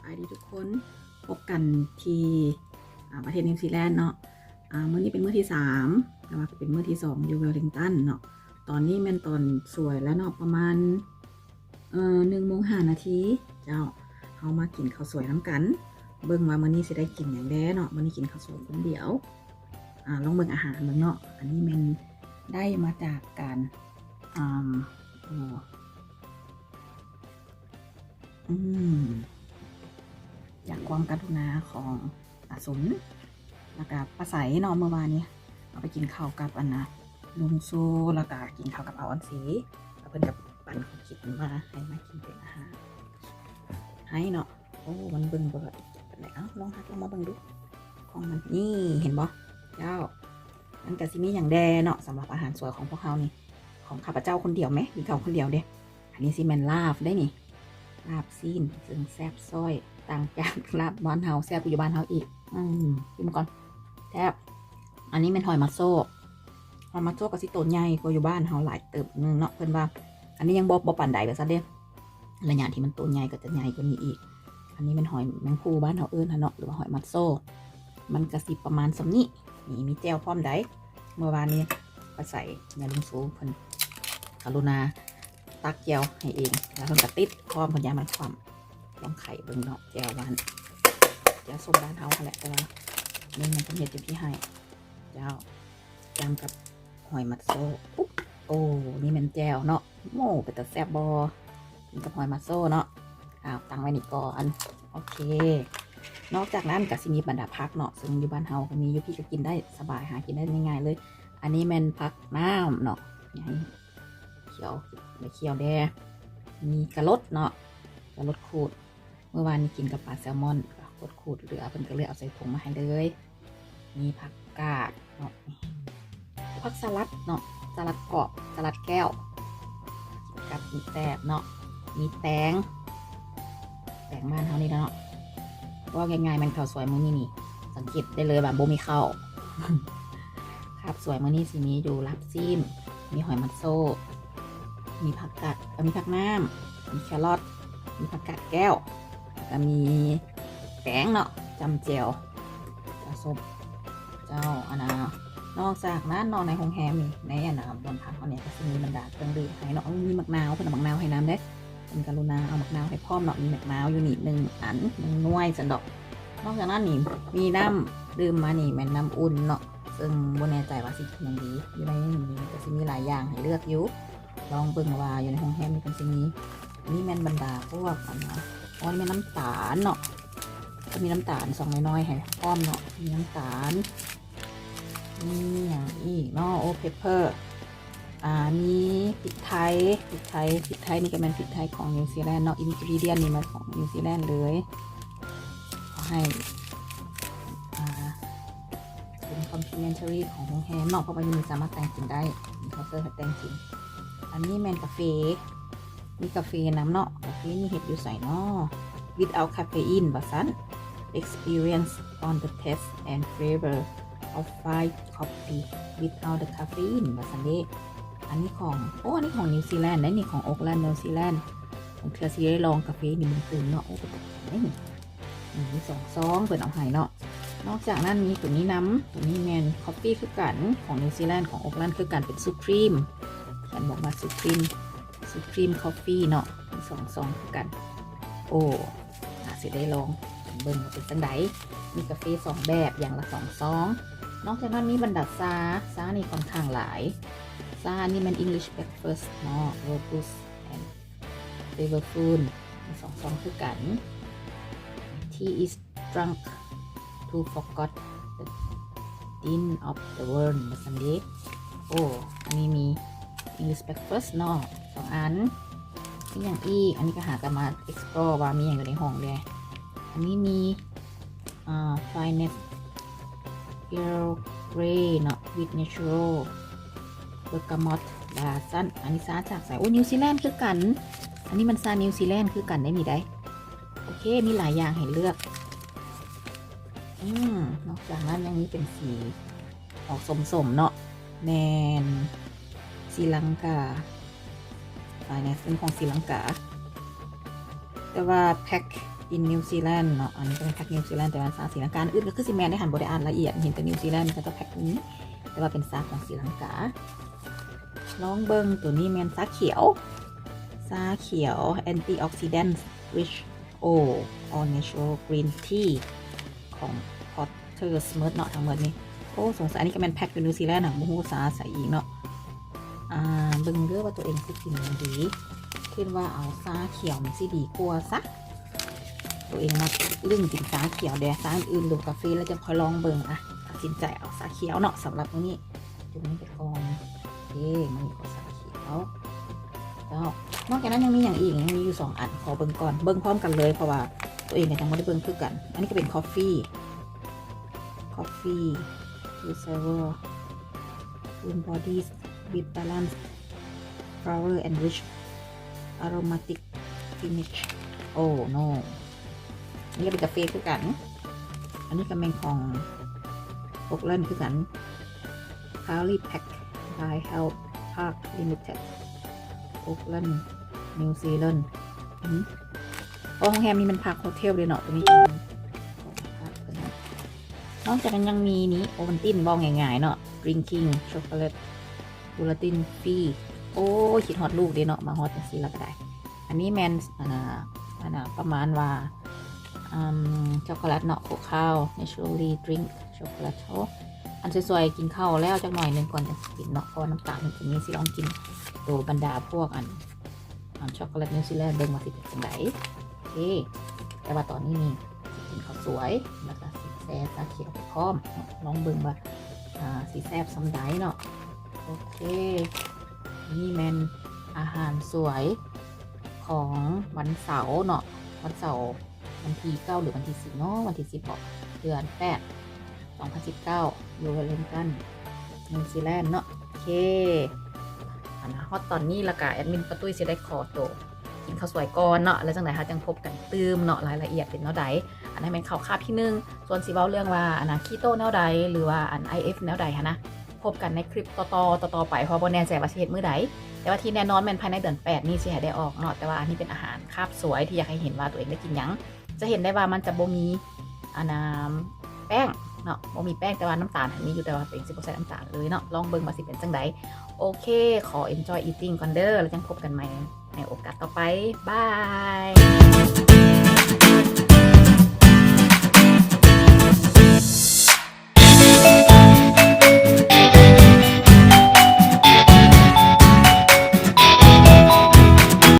ບາຍດີທຸກຄົນ ພົບກັນທີ່ ອາ ປະເທດນິວຊີແລນເນາະ. ອາ ມື້ນີ້ເປັນມື້ທີສາມ ແຕ່ວ່າກໍເປັນມື້ທີສອງຢູ່ເວວລິງຕັນເນາະ. ຕອນນີ້ແມ່ນຕອນສວຍແລ້ວເນາະ ປະມານ ເອີ ໜຶ່ງໂມງຫ້ານາທີ. ເຈົ້າ ເຮົາມາກິນເຂົ້າສວຍນຳກັນ ເບິ່ງວ່າມື້ນີ້ຊິໄດ້ກິນຫຍັງແດ່ເນາະ. ມື້ນີ້ກິນເຂົ້າສວຍຄົນດຽວ. ອາ ລອງເບິ່ງອາຫານເບິ່ງເນາະ. ອັນນີ້ແມ່ນໄດ້ມາຈາກການ ອາ ໂອ້ ອືມ ຈາກຄວາມກະລຸນາຂອງອາສຸນ ແລ້ວກະປ້າໃສເນາະ. ມື້ວານນີ້ເຮົາໄປກິນເຂົ້າກັບອັນນະ ລຸງຊູ ແລ້ວກະກິນເຂົ້າກັບອາອອນສີ ແລ້ວເພິ່ນກະປັນຂອງກິນມາໃຫ້ ມາກິນເປັນອາຫານໃຫ້ເນາະ. ໂອ້ ມັນເບິ່ງບໍ່ຫຼະອຽດປານໃດ. ເອົ້າ ລອງຫັກລົງມາເບິ່ງດູຂອງມັນ. ນີ້ ເຫັນບໍ່ເຈົ້າ? ມັນກະຊິມີຫຍັງແດ່ເນາະ ສຳລັບອາຫານສວຍຂອງພວກເຮົານີ້ ຂອງຂ້າພະເຈົ້າຄົນດຽວແມະ ກິນເຂົ້າຄົນດຽວເດ້. ອັນນີ້ຊິແມ່ນລາບເດ້ນີ້ ລາບຊີ້ນ ເຊິ່ງແຊບຊ້ອຍ ຕ່າງຈາກລາບບ້ານເຮົາ ແຊບກວ່າຢູ່ບ້ານເຮົາອີກ. ອືມ ຊີມກ່ອນ ແຊບ. ອັນນີ້ແມ່ນຫອຍມັດໂຊ ຫອຍມັດໂຊກໍຊິໂຕໃຫຍ່ກວ່າຢູ່ບ້ານເຮົາຫຼາຍເຕີບໜຶ່ງເນາະ. ເພິ່ນວ່າອັນນີ້ຍັງບໍ່ ບໍ່ປານໃດວ່າຊັ້ນເດ້ ໄລຍະທີ່ມັນໂຕໃຫຍ່ກໍຈະໃຫຍ່ກວ່ານີ້ອີກ. ອັນນີ້ແມ່ນຫອຍແມງພູບ້ານເຮົາເອີ້ນຫັ້ນເນາະ ຫຼືວ່າຫອຍມັດໂຊ ມັນກະຊິປະມານສ່ຳນີ້. ນີ້ ມີແຈ່ວພ້ອມໃດ. ເມື່ອວານນີ້ປາໃສ ຍາລຸງຊູເພິ່ນກະລຸນາຕັກແຈ່ວໃຫ້ເອງ ແລ້ວເພິ່ນກະຕິດພ້ອມ ເພິ່ນຢ້ານມັນຄວ່ຳ. ລອງໄຂເບິ່ງເນາະ ແຈ່ວບ້ານ ແຈ່ວສົ້ມບ້ານເຮົາຫັ້ນແຫຼະ ແຕ່ວ່ານີ້ມັນເປັນເຮັດຢູ່ພີ້ໃຫ້. ເຈົ້າ ຈ້ຳກັບຫອຍມັດໂຊ. ໂອ້ ນີ້ແມ່ນແຈ່ວເນາະ. ໂອ້ ເປັນຕາແຊບບໍ່ ກິນກັບຫອຍມັດໂຊເນາະ. ອ້າວ ຕັ້ງໄວ້ນີ້ກ່ອນ. ໂອເຄ ນອກຈາກນັ້ນກະຊິມີບັນດາຜັກເນາະ ເຊິ່ງຢູ່ບ້ານເຮົາກໍມີ ຢູ່ພີ້ກໍກິນໄດ້ສະບາຍ ຫາກິນໄດ້ງ່າຍໆເລີຍ. ອັນນີ້ແມ່ນຜັກນ້ຳເນາະ ໃຫ້ຂຽວ ໃຫ້ຂຽວແດ່. ມີກະລົດເນາະ ກະລົດຂູດ ເມື່ອວານນີ້ກິນກັບປາແຊລມອນ ກໍຂົດຂູດເຫຼືອ ເພິ່ນກໍເລີຍເອົາໃສ່ຖົງມາໃຫ້ເລີຍ. ມີຜັກກາດເນາະ ຜັກສະຫຼັດເນາະ ສະຫຼັດກອບ ສະຫຼັດແກ້ວ ກັບມີແຕບເນາະ ມີແຕງ ແຕງບ້ານເຮົານີ້ແຫຼະເນາະ. ເວົ້າງ່າຍໆ ແມ່ນເຂົ້າສວຍມື້ນີ້ນີ້ ສັງເກດໄດ້ເລີຍວ່າບໍ່ມີເຂົ້າ. ຄາບສວຍມື້ນີ້ຊິມີຢູ່ລາບຊີ້ນ ມີຫອຍມັດໂຊ ມີຜັກກາດ ເອີ ມີຜັກນ້ຳ ມີແຄຣອດ ມີຜັກກາດແກ້ວ ແລ້ວກະມີແຕງເນາະ ຈ້ຳແຈ່ວ ແຈ່ວສົ້ມ. ເຈົ້າ ອັນນະ ນອກຈາກນັ້ນເນາະ ໃນໂຮງແຮມນີ້ ໃນອັນນະ ບ່ອນພັກເຮົານີ້ກໍຊິມີບັນດາເຄື່ອງດື່ມໃຫ້ເນາະ. ມີໝາກນາວ ເພິ່ນເອົາໝາກນາວໃຫ້ນຳເດ້ ເພິ່ນກະລຸນາເອົາໝາກນາວໃຫ້ພ້ອມເນາະ. ມີໝາກນາວຢູ່ນີ້ໜຶ່ງອັນ ໜຶ່ງໜ່ວຍຊັ້ນດອກ. ນອກຈາກນັ້ນນີ້ມີນ້ຳດື່ມມານີ້ ແມ່ນນ້ຳອຸ່ນເນາະ ເຊິ່ງບໍ່ແນ່ໃຈວ່າຊິກິນຫຍັງດີ. ຢູ່ໃນນີ້ກໍຊິມີຫຼາຍຢ່າງໃຫ້ເລືອກຢູ່ ລອງເບິ່ງວ່າຢູ່ໃນໂຮງແຮມນີ້ເພິ່ນຊິມີ. ອັນນີ້ແມ່ນບັນດາພວກອັນນະ ອໍ ນີ້ແມ່ນນ້ຳຕານເນາະ ກໍມີນ້ຳຕານຊອງນ້ອຍໆໃຫ້ພ້ອມເນາະ. ມີນ້ຳຕານ ມີຫຍັງອີກເນາະ ໂອ ເປັບເພີ ອາ ມີພິກໄທ. ພິກໄທ ພິກໄທນີ້ກໍແມ່ນພິກໄທຂອງນິວຊີແລນເນາະ. ອິນກຣີດຽນນີ້ມາຂອງນິວຊີແລນເລີຍ ເອົາໃຫ້ ອາ ເປັນຄອມພລີເມັນເທີຣີຂອງໂຮງແຮມເນາະ ເພາະວ່າຢູ່ນີ້ສາມາດແຕ່ງກິນໄດ້ ມີເຄົາເຕີໃຫ້ແຕ່ງກິນ. ອັນນີ້ແມ່ນກາເຟ ມີກາເຟນຳເນາະ. ກາເຟນີ້ເຮັດຢູ່ໃສເນາະ? Without caffeine ວ່າຊັ້ນ. Experience on the taste and flavor of fine coffee without the caffeine ວ່າຊັ້ນເດ້. ອັນນີ້ຂອງ ໂອ້ ອັນນີ້ຂອງນິວຊີແລນໄດ໋ນີ້ ຂອງໂອກແລນ ນິວຊີແລນ. ບາງເທື່ອຊິໄດ້ລອງກາເຟນີ້ເບິ່ງຕື່ມເນາະ. ໂອ້ ເປັນຕາກິນເດ້ນີ້. ມີສອງຊອງເພິ່ນເອົາໃຫ້ເນາະ. ນອກຈາກນັ້ນມີໂຕນີ້ນຳ ໂຕນີ້ແມ່ນຄອບຟີຄືກັນ ຂອງນິວຊີແລນ ຂອງໂອກແລນຄືກັນ ເປັນຊຸພຣີມ ຂຽນບອກວ່າຊຸພຣີມ ຊຸພຣີມຄອບຟີເນາະ. ມີສອງຊອງຄືກັນ. ໂອ້ ອາດຊິໄດ້ລອງເບິ່ງວ່າເປັນຈັ່ງໃດ. ມີກາເຟສອງແບບ ຢ່າງລະສອງຊອງ. ນອກຈາກນັ້ນມີບັນດາຊາ ຊານີ້ຂ້ອນຂ້າງຫຼາຍ. ຊານີ້ແມ່ນ English breakfast ເນາະ Robust and flavorful ມີສອງຊອງຄືກັນ. Tea is drunk to forget the din of the world ວ່າຊັ້ນເດ້. ໂອ້ ອັນນີ້ມີ English breakfast ເນາະ ສອງອັນ. ມີຫຍັງອີກ? ອັນນີ້ກໍຫາກັນມາ explore ວ່າມີຫຍັງຢູ່ໃນຫ້ອງແດ່. ອັນນີ້ມີ ອ່າ Finest Earl Grey ເນາະ with natural bergamot ວ່າຊັ້ນ. ອັນນີ້ຊາຈາກໃສ? ໂອ້ ນິວຊີແລນຄືກັນ. ອັນນີ້ມັນຊານິວຊີແລນຄືກັນໄດ໋ນີ້ໄດ໋. ໂອເຄ ມີຫຼາຍຢ່າງໃຫ້ເລືອກ. ອືມ ນອກຈາກນັ້ນຍັງມີເປັນສີອອກສົ້ມໆເນາະ. ແມ່ນ ສີລັງກາ Finest ເປັນຂອງສີລັງກາ ແຕ່ວ່າແພັກ in New Zealand ເນາະ. ອັນນີ້ກໍແມ່ນແພັກນິວຊີແລນ ແຕ່ວ່າຊາສີລັງກາ. ອັນອື່ນກໍຄືຊິແມ່ນໄດ້ຫັ້ນ ບໍ່ໄດ້ອ່ານລະອຽດ, ເຫັນແຕ່ນິວຊີແລນເຂົາເຈົ້າແພັກນີ້ ແຕ່ວ່າເປັນຊາຂອງສີລັງກາ. ລອງເບິ່ງ, ໂຕນີ້ແມ່ນຊາຂຽວ, ຊາຂຽວ antioxidant rich, all natural green tea ຂອງ Potter's ເໝິດເນາະ. ທັງໝົດນີ້ ໂອ້ ສົງໄສອັນນີ້ກໍແມ່ນແພັກຢູ່ນິວຊີແລນນະ, ບໍ່ຮູ້ຊາໃສອີກເນາະ. ອ່າ ເບິ່ງເດີວ່າຕົວເອງຊິກິນຫຍັງດີ. ຄິດວ່າເອົາຊາຂຽວມັນຊິດີກວ່າຊະ. ຕົວເອງມັກລຶ້ງກິນຊາຂຽວເດ, ຊາອື່ນໆ ຫຼືກາເຟ ແລ້ວຈັ່ງຄ່ອຍລອງເບິ່ງ. ອ່ະ ຕັດສິນໃຈເອົາຊາຂຽວເນາະ ສຳລັບມື້ນີ້. ຈຸ່ມນີ້ໄປກ່ອນ. ໂອເຄ ມື້ນີ້ກໍຊາຂຽວ. ເຈົ້າ ນອກຈາກນັ້ນຍັງມີຫຍັງອີກ? ຍັງມີຢູ່ສອງອັນ, ຂໍເບິ່ງກ່ອນ, ເບິ່ງພ້ອມກັນເລີຍ ເພາະວ່າຕົວເອງກໍຍັງບໍ່ໄດ້ເບິ່ງຄືກັນ. ອັນນີ້ກໍເປັນ coffee, coffee to serve full bodies with balance flower and rich aromatic finish. Oh no. ອັນນີ້ກໍເປັນກາເຟຄືກັນ. ອັນນີ້ກໍແມ່ນຂອງ Oakland ຄືກັນ. Proudly packed by Health Park Limited, Oakland, New Zealand. ອື ໂອ້ ໂຮງແຮມນີ້ມັນພັກໂຮເທວເດ້ເນາະ. ຕົວນີ້ກໍແມ່ນຂອງພັກເພິ່ນເນາະ. ນອກຈາກນັ້ນຍັງມີນີ້ ໂອວັນຕິນ ເວົ້າງ່າຍໆເນາະ, drinking chocolate gelatin free. ໂອ້ຍ ຄິດຮອດລູກເດ້ເນາະ, ມາຮອດຈັ່ງຊີ້ແລ້ວກໍໄດ້. ອັນນີ້ແມ່ນ ອັນນ່າ ອັນນ່າ ປະມານວ່າ ອືມ ຊັອກໂກແລັດເນາະ, ໂຄຄາວ naturally drink chocolate. ໂອ້ ອັນສວຍໆ ກິນເຂົ້າແລ້ວຈັກໜ້ອຍໜຶ່ງກ່ອນຈັ່ງຊິກິນເນາະ, ເພາະວ່ານ້ຳຕານມັນຈະມີ. ຊິລອງກິນໂຕບັນດາພວກອັນ ອັນຊັອກໂກແລັດນິວຊີແລນເບິ່ງວ່າຊິເປັນຈັ່ງໃດ. ໂອເຄ ແຕ່ວ່າຕອນນີ້ນີ້ ກິນເຂົ້າສວຍ ແລ້ວກໍຊິແຊ່ຊາຂຽວໄປພ້ອມເນາະ. ລອງເບິ່ງວ່າ ອ່າ ຊິແຊບສ່ຳໃດເນາະ. ໂອເຄ ນີ້ແມ່ນອາຫານສວຍຂອງວັນເສົາເນາະ, ວັນເສົາ ວັນທີເກົ້າ ຫຼືວັນທີສິບເນາະ, ວັນທີສິບເນາະ ເດືອນແປດ ສອງພັນສິບເກົ້າ ຢູ່ Wellington New Zealand ເນາະ. ໂອເຄ ອັນນ່າ ຮອດຕອນນີ້ແລ້ວກະແອດມິນປ້າຕຸ້ຍຊິໄດ້ຂໍໂຕກິນເຂົ້າສວຍກ່ອນເນາະ, ແລ້ວຈັ່ງໃດເຮົາຈັ່ງພົບກັນຕື່ມເນາະ, ລາຍລະອຽດເປັນແນວໃດ. ອັນນັ້ນແມ່ນເຂົ້າຄາບທີໜຶ່ງ, ສ່ວນຊິເວົ້າເລື່ອງວ່າ ອັນນ່າ keto ແນວໃດ ຫຼືວ່າອັນ IF ແນວໃດຫັ້ນນະ, ພົບກັນໃນຄລິບຕໍ່ໆ ຕໍ່ໆໄປ, ເພາະບໍ່ແນ່ໃຈວ່າຊິເຮັດມື້ໃດ, ແຕ່ວ່າທີ່ແນ່ນອນແມ່ນພາຍໃນເດືອນແປດນີ້ຊິໃຫ້ໄດ້ອອກເນາະ. ແຕ່ວ່າອັນນີ້ເປັນອາຫານຄາບສວຍທີ່ຢາກໃຫ້ເຫັນວ່າຕົວເອງໄດ້ກິນຫຍັງ. ຈະເຫັນໄດ້ວ່າມັນຈະບໍ່ມີ ອັນນ່າ ແປ້ງເນາະ, ບໍ່ມີແປ້ງ, ແຕ່ວ່ານ້ຳຕານຫັ້ນມີຢູ່, ແຕ່ວ່າຕົວເອງຊິບໍ່ໃສ່ນ້ຳຕານເລີຍເນາະ. ລອງເບິ່ງວ່າຊິເປັນຈັ່ງໃດ. ໂອເຄ ຂໍ enjoy eating ກ່ອນເດີ, ແລ້ວຈັ່ງພົບກັນໃໝ່ໃນໂອກາດຕໍ່ໄປ. ບາຍ.